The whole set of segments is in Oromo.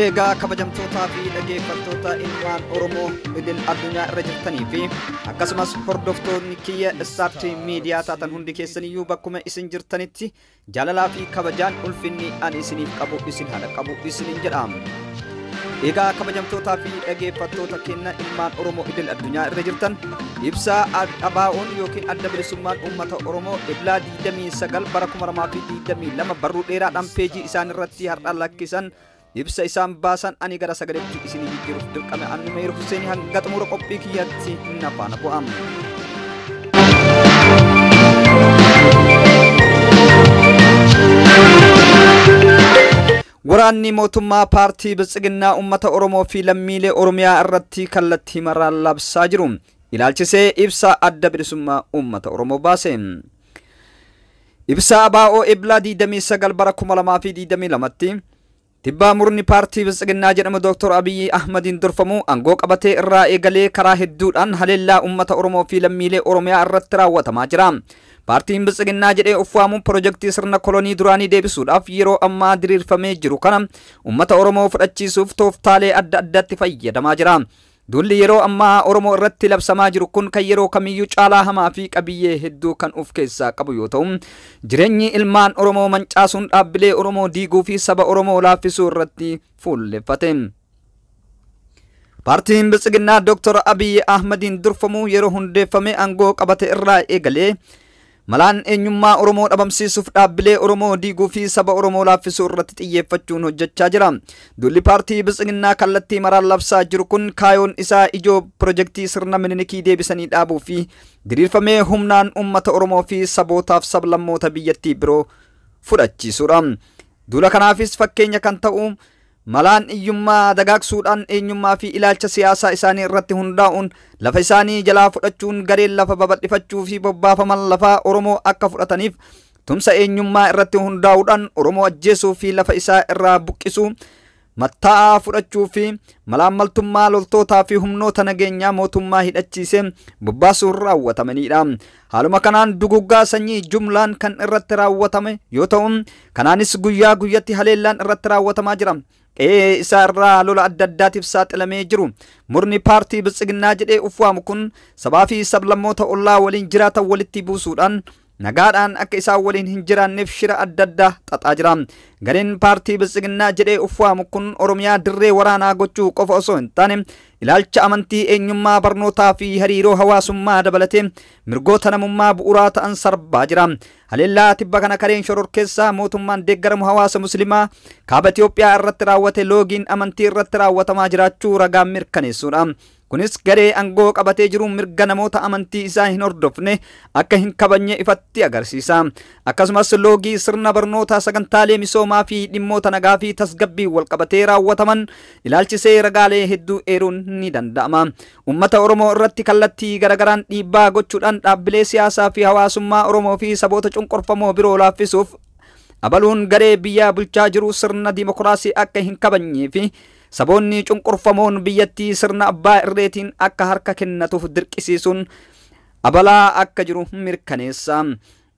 Egaa kabajamtootaa fi dhaggeeffattoota ilmaan Oromoo idil addunyaa irra jirtanii fi akkasumas hordoftoonni kiyya Issaartii miidiyaa taatan hundi keessaniyyuu bakkuma isin jirtanitti jaalalaa fi kabajaan ulfinni ani isiniif qabu isin haadha qabu isiniin jedha. Egaa kabajamtootaa fi dhaggeeffattoota kenna ilmaan Oromoo idil addunyaa irra jirtan ibsaa ABO'n yookiin adda bilisummaan uummata Oromoo Eblaa 29 bara 2022 barruu dheeraadhaan peejii isaan irratti har'a lakkisan ibsa isaan baasan ani gara sagaleetti isinii jijjiiruuf dirqame annu Meher Hussein hanga xumura qophii kiyyaatti na faana bu'am. Waraanni mootummaa paartii Biltsiginnaa uummata Oromoo fi lammiilee Oromiyaa irratti kallattii maraan labsaa jiru. Ilaalchisee ibsa adda bilisummaa uummata Oromoo baase. Ibsa ABO Eblaa 29 bara 2022tti Tibbaa murni paartii Biltsiginnaa jedhamu Dr. Abiyyi Ahmadiin durfamu aangoo qabatee irraa eegalee karaa hedduudhaan haleellaa uummata Oromoo fi lammiilee Oromiyaa irratti raawwatamaa jira. Paartiin Biltsiginnaa jedhee of waamu pirojektii sirna kolonii duraanii deebisuudhaaf yeroo ammaa diriirfamee jiru kana uummata Oromoo fudhachiisuuf tooftaalee adda addaatti fayyadamaa jira. Duulli yeroo ammaa Oromoo irratti labsamaa jiru kun kan yeroo kamiyyuu caalaa hamaa fi qabiyyee hedduu kan of keessaa qabu yoo ta'u, jireenyi ilmaan Oromoo mancaasuun dhaabbilee Oromoo diiguu fi saba Oromoo laaffisuu irratti fuulleffate. Paartiin Biltsiginnaa Dr. Abiyyi Ahmadiin durfamu yeroo hundeeffame aangoo qabate irraa eegalee malaan eenyummaa Oromoo dhabamsiisuuf dhaabbilee Oromoo diiguu fi saba Oromoo laaffisuu irratti xiyyeeffachuun hojjechaa jira. Duulli paartii Biltsiginnaa kallattii maraan labsaa jiru kun kaayoon isaa ijoo pirojektii sirna Minilikii deebisanii dhaabuu fi diriirfamee humnaan uummata Oromoo fi sabootaaf sablammoota biyyattii biroo fudhachiisuudha. Duula kanaafis fakkeenya kan ta'u malaan iyyummaa dagaagsuudhaan eenyummaa fi ilaalcha siyaasaa isaanii irratti hundaa'uun lafa isaanii jalaa fudhachuun gareen lafa babal'ifachuu fi bobbaafaman lafaa Oromoo akka fudhataniif tumsa eenyummaa irratti hundaa'uudhaan Oromoo ajjeesuu fi lafa isaa irraa buqqisuu matta'aa fudhachuu fi malaammaltummaa loltootaa fi humnoota nageenyaa mootummaa hidhachiisee bobbaasuun raawwatamanidha. Haaluma kanaan duguggaa sanyii jumlaan kan irratti raawwatame yoo ta'u, kanaanis guyyaa guyyatti haleellaan irratti raawwatamaa jira. Qe'ee isaa irraa lola adda addaatiif saaxilamee jiru. Murni paartii Biltsiginnaa jedhee of waamu kun sabaa fi sablammoota ollaa waliin jiraatan walitti buusuudhaan nagaadhaan akka isaan waliin hin jiraanneef shira adda addaa xaxaa jira. Gareen paartii Biltsiginnaa jedhee of waamu kun Oromiyaa dirree waraanaa gochuu qofa osoo hin taane ilaalcha amantii eenyummaa barnootaa fi hariiroo hawaasummaa dabalatee mirgoota namummaa bu'uuraa ta'an sarbaa jira. Haleellaa tibba kana kareen shororkeessaa mootummaan deeggaramu hawaasa musliimaa kaaba Itoophiyaa irratti raawwate loogiin amantii irratti raawwatamaa jiraachuu ragaan mirkaneessuudha. Kunis garee aangoo qabatee jiru mirga namoota amantii isaa hin hordofne akka hin kabajne ifatti agarsiisa. Akkasumas loogii sirna barnootaa sagantaalee misoomaa fi dhimmoota nagaa fi tasgabbii wal qabatee raawwataman ilaalchisee ragaalee hedduu eeruun ni danda'ama. Uummata Oromoo irratti kallattii garagaraan dhiibbaa gochuudhaan dhaabbilee siyaasaa fi hawaasummaa Oromoo fi saboota cunqurfamoo biroo laaffisuuf abaluun garee biyyaa bulchaa jiru sirna dimokiraasii akka hin kabajnee fi saboonni cunqurfamoon biyyattii sirna abbaa irreetiin akka harka kennatuuf dirqisiisuun abalaa akka jiru mirkaneessa.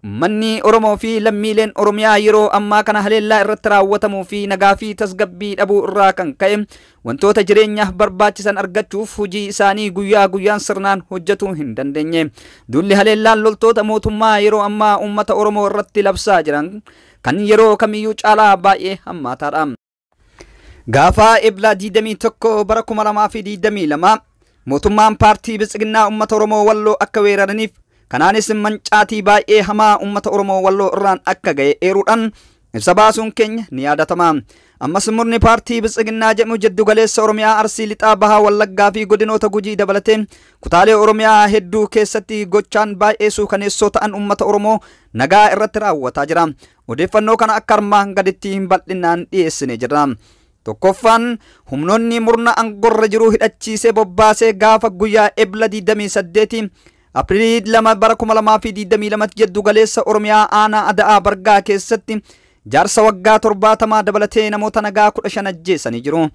Manni Oromoo fi lammiileen Oromiyaa yeroo ammaa kana haleellaa irratti raawwatamuu fi nagaa fi tasgabbii dhabuu irraa kan ka'e wantoota jireenyaaf barbaachisan argachuuf hojii isaanii guyyaa guyyaan sirnaan hojjetuu hin dandeenye. Duulli haleellaan loltoota mootummaa yeroo ammaa uummata Oromoo irratti labsaa jiran kan yeroo kamiyyuu caalaa baay'ee hammaataadha. Gaafa Eblaa 21 bara 2022 mootummaan paartii Biltsiginnaa uummata Oromoo Walloo akka weeraraniif kanaanis mancaatii baay'ee hamaa uummata Oromoo Walloo irraan akka ga'e eeruudhaan ibsa baasuun keenya ni yaadatama. Ammas murni paartii Biltsiginnaa jedhamu jiddu galeessa Oromiyaa Arsii Lixaa Bahaa Wallaggaa fi godinoota Gujii dabalatee kutaalee Oromiyaa hedduu keessatti gochaan baay'ee suukaneessoo ta'an uummata Oromoo nagaa irratti raawwataa jira. Odeeffannoo kana akka armaan gaditti hin bal'inaan dhiyeessine jirra. Tokkoffaan humnoonni murna aangorra jiru hidhachiisee bobbaasee gaafa guyyaa Ebla 28 Apriilii 2 bara 2022 jiddu galeessa Oromiyaa aanaa Ada'aa Bargaa keessatti jaarsa waggaa 70 dabalatee namoota nagaa 15 ajjeesanii jiru.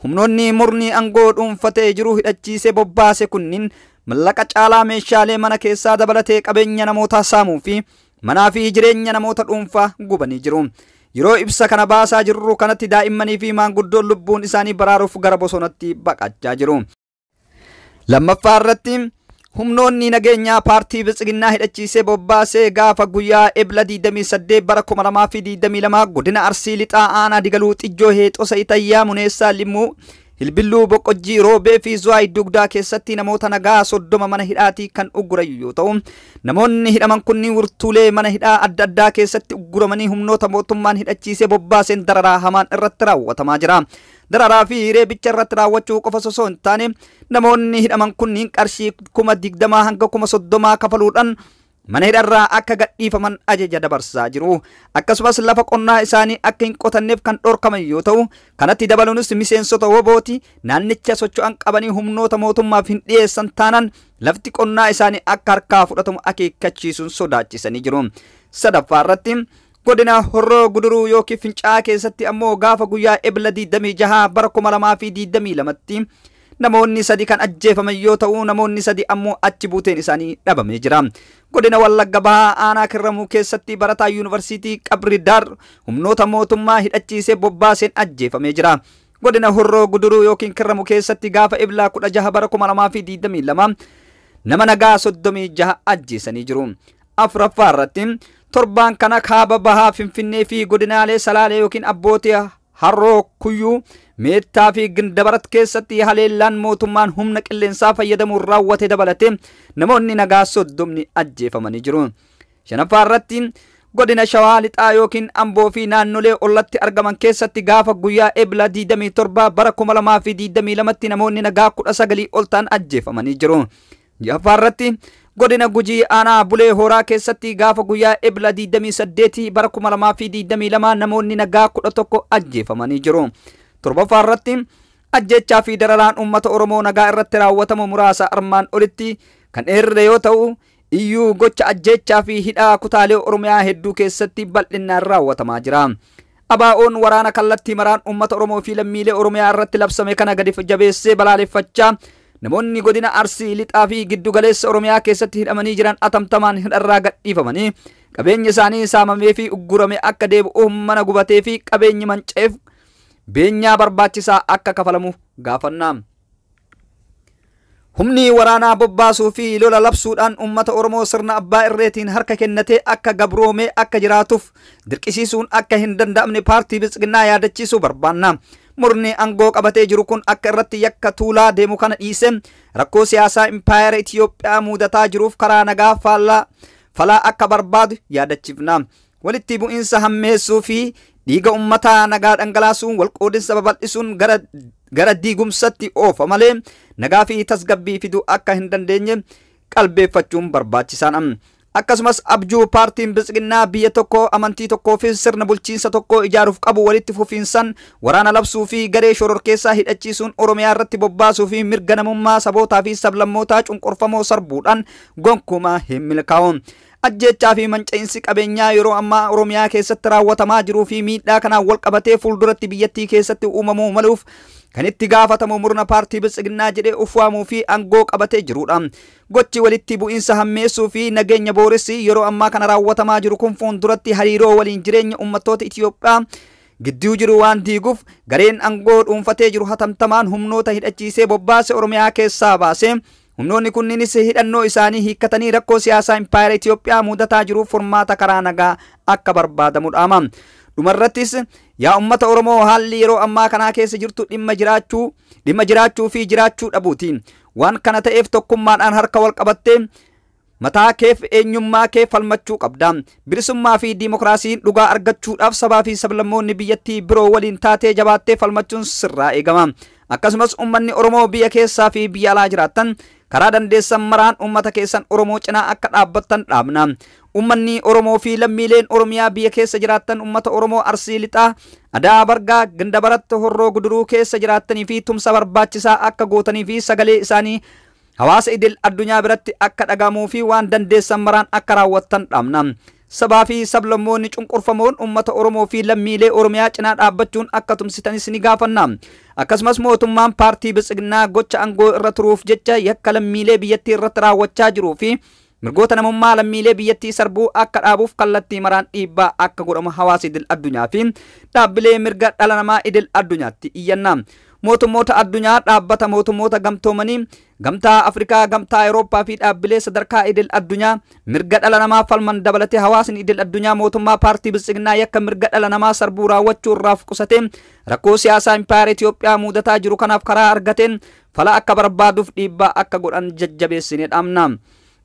Humnoonni murni aangoo dhuunfatee jiru hidhachiisee bobbaase kunniin mallaqa caalaa meeshaalee mana keessaa dabalatee qabeenya namootaa saamuu fi manaa fi jireenya namoota dhuunfaa gubanii jiru. Yeroo ibsa kana baasaa jirru kanatti daa'immanii fi maanguddoon lubbuun isaanii baraaruuf gara bosonatti baqachaa jiru. Lammaffaa irratti humnoonni nageenyaa paartii Biltsiginnaa hidhachiisee bobbaasee gaafa guyyaa Ebla 28 bara 2022 godina Arsii Lixaa aanaa Digaluu Xijjoo Heexosa Itayyaa Muneessaa Limmuu Hilbilluu Boqqojjii Roobee fi Zuwaay Dugdaa keessatti namoota nagaa 30 mana hidhaatii kan ugguran yoo ta'u, namoonni hidhaman kunniin wirtuulee mana hidhaa adda addaa keessatti ugguramanii humnoota mootummaan hidhachiisee bobbaaseen dararaa hamaan irratti raawwatamaa jira. Dararaa fi reebicha irratti raawwachuu qofa osoo hin taane, namoonni hidhaman kunniin qarshii 20,000 hanga 30,000 kafaluudhaan mana hidharraa akka gadhiifaman ajaja dabarsaa jiru. Akkasumas lafa qonnaa isaanii akka hin qotanneef kan dhorkaman yoo ta'u, kanatti dabaluunis miseensota wobooti naannicha socho'an qabanii humnoota mootummaaf hin dhiyeessan taanaan lafti qonnaa isaanii akka harkaa fudhatamu akeekkachiisuun sodaachisanii jiru. Sadaffaa irratti godina Horroo Guduruu yookiin Fincaa'aa keessatti ammoo gaafa guyyaa Ebla 26 bara 2022tti namoonni 3 kan ajjeefaman yoo ta'u, namoonni 3 ammoo achi buuteen isaanii dhabamee jira. Godina Wallagga Bahaa aanaa Kirramuu keessatti barataa yuunivarsiitii Qabri Daar humnoota mootummaa hidhachiisee bobbaaseen ajjeefamee jira. Godina Horroo Guduruu yookiin Kirramuu keessatti gaafa Ebla 16 bara 2022 nama nagaa 36 ajjeesanii jiru. Afuraffaa irratti torbaan kana kaaba bahaa Finfinnee fi godinaalee Salaalee yookiin Abbootii Harroo Kuyyuu Meettaa fi Gindabarat keessatti haleellaan mootummaan humna qilleensaa fayyadamuun raawwate dabalatee namoonni nagaa 30 ajjeefamanii jiru. Shanaffaa irratti godina Shawaa Lixaa yookiin Amboo fi naannolee ollatti argaman keessatti gaafa guyyaa Ebla 27 bara 2022tti namoonni nagaa 19 ol ta'an ajjeefamanii jiru. Jahaffaa irratti godina Gujii aanaa Bulee Horaa keessatti gaafa guyyaa Ebla 28 bara 2022 namoonni nagaa 11 ajjeefamanii jiru. Torbaffaa irratti ajjechaa fi dararaan uummata Oromoo nagaa irratti raawwatamu muraasa armaan olitti kan eerre yoo ta'u, iyyuu gocha ajjechaa fi hidhaa kutaalee Oromiyaa hedduu keessatti bal'inaan raawwatamaa jira. ABO'n waraana kallattii maraan uummata Oromoo fi lammiilee Oromiyaa irratti labsame kana gadi jabeessee balaaleffachaa namoonni godina Arsii Lixaa fi giddugaleessa Oromiyaa keessatti hidhamanii jiran atamtamaan hidharraa gadhiifamanii qabeenyi isaanii saamamee fi uggurame akka deebi'u, mana gubatee fi qabeenyi manca'eef beenyaa barbaachisaa akka kafalamu gaafanna. Humni waraanaa bobbaasuu fi lola labsuudhaan uummata Oromoo sirna abbaa irreetiin harka kennatee akka gabroomee akka jiraatuuf dirqisiisuun akka hin danda'amne paartii Biltsiginnaa yaadachiisuu barbaanna. Murni aangoo qabatee jiru kun akka irratti yakka tuulaa deemu kana dhiise rakkoo siyaasaa impaayera Itiyoophiyaa mudataa jiruuf karaa nagaa falaa akka barbaadu yaadachiifna. Walitti bu'iinsa hammeessuu fi dhiiga uummataa nagaa dhangalaasuun walqoodinsa babal'isuun gara diigumsatti oofa malee nagaa fi tasgabbii fiduu akka hin dandeenye qalbeeffachuun barbaachisaadha. Akkasumas abjuu paartiin Biltsiginnaa biyya tokko amantii tokkoo fi sirna bulchiinsa tokko ijaaruuf qabu walitti fufiinsan waraana labsuu fi garee shororkeessaa hidhachiisuun Oromiyaa irratti bobbaasuu fi mirga namummaa sabootaa fi sablammootaa cunqurfamoo sarbuudhaan gonkumaa hin milkaa'u. Ajjechaa fi manca'iinsi qabeenyaa yeroo ammaa Oromiyaa keessatti raawwatamaa jiruu fi miidhaa kanaan wal qabatee fuulduratti biyyattii keessatti uumamuu maluuf kan itti gaafatamu murna paartii Biltsiginnaa jedhee of waamuu fi aangoo qabatee jirudha. Gochi walitti bu'iinsa hammeessuu fi nageenya booressi yeroo ammaa kana raawwatamaa jiru kun fuulduratti hariiroo waliin jireenya uummattoota Itiyoophiyaa gidduu jiru waan diiguuf gareen aangoo dhuunfatee jiru hatamtamaan humnoota hidhachiisee bobbaase Oromiyaa keessaa baase. Humnoonni kunniinis hidhannoo isaanii hiikkatanii rakkoo siyaasaa impaayera Itiyoophiyaa mudataa jiruuf furmaata karaa nagaa akka barbaadamu dhaama. Dhumarrattis yaa uummata Oromoo, haalli yeroo ammaa kanaa keessa jirtu dhimma jiraachuu fi jiraachuu dhabuuti. Waan kana ta'eef tokkummaadhaan harka wal qabattee mataa keef eenyummaa kee falmachuu qabda. Bilisummaa fi diimokiraasiin dhugaa argachuudhaaf sabaa fi sablammoonni biyyattii biroo waliin taatee jabaattee falmachuun sirraa eegama. Akkasumas uummanni Oromoo biyya keessaa fi biyya alaa jiraattan karaa dandeessan maraan uummata keessan Oromoo cinaa akka dhaabbattan dhaabna. Uummanni Oromoo fi lammiileen Oromiyaa biyya keessa jiraattan uummata Oromoo Arsii Lixaa, Adaa Bargaa, Gindabaratti, Horroo Guduruu keessa jiraattanii fi tumsa barbaachisaa akka gootanii fi sagalee isaanii hawaasa idil addunyaa biratti akka dhagahamuu fi waan dandeessan maraan akka raawwattan dhaabna. Sabaa fi sablammoonni cunqurfamoon uummata Oromoo fi lammiilee Oromiyaa cinaa dhaabbachuun akka tumsitanis ni gaafanna. Akkasumas mootummaan paartii Biltsiginnaa gocha aangoo irra turuuf jecha yakka lammiilee biyyattii irratti raawwachaa jiruu fi Mirgoota namummaa lammiilee biyyattii sarbuu akka dhaabuuf kallattii maraan dhiibbaa akka godhamu hawaasa idil addunyaa fi dhaabbilee mirga dhala namaa idil addunyaatti iyyanna. Mootummoota addunyaa, dhaabbata mootummoota gamtoomanii, Gamtaa Afrikaa, Gamtaa Awurooppaa fi dhaabbilee sadarkaa idil addunyaa mirga dhala namaa falman dabalatee hawaasni idil addunyaa mootummaa paartii Biltsiginnaa yakka mirga dhala namaa sarbuu raawwachuu irraa qusatee rakkoo siyaasaa impaayera Itoophiyaa mudataa jiru kanaaf karaa argateen fala akka barbaaduuf dhiibbaa akka godhan jajjabeessinee dhaamna.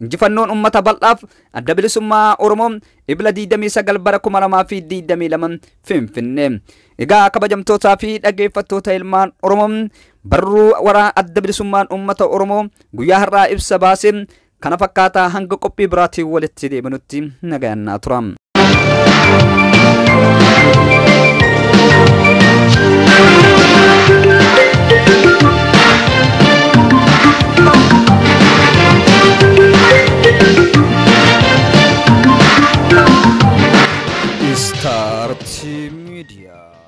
Injifannoon uummata bal'aaf. Adda Bilisummaa Oromoo, Ibla 29 bara 2022, Finfinnee. Egaa kabajamtootaa fi dhaggeeffattoota ilmaan Oromoo, barruu waraana Adda Bilisummaan Uummata Oromoo guyyaa har'aa ibsa baasee kana fakkaataa. Hanga qophii biraatiin walitti deebinutti nagayannaa tura. Star Media.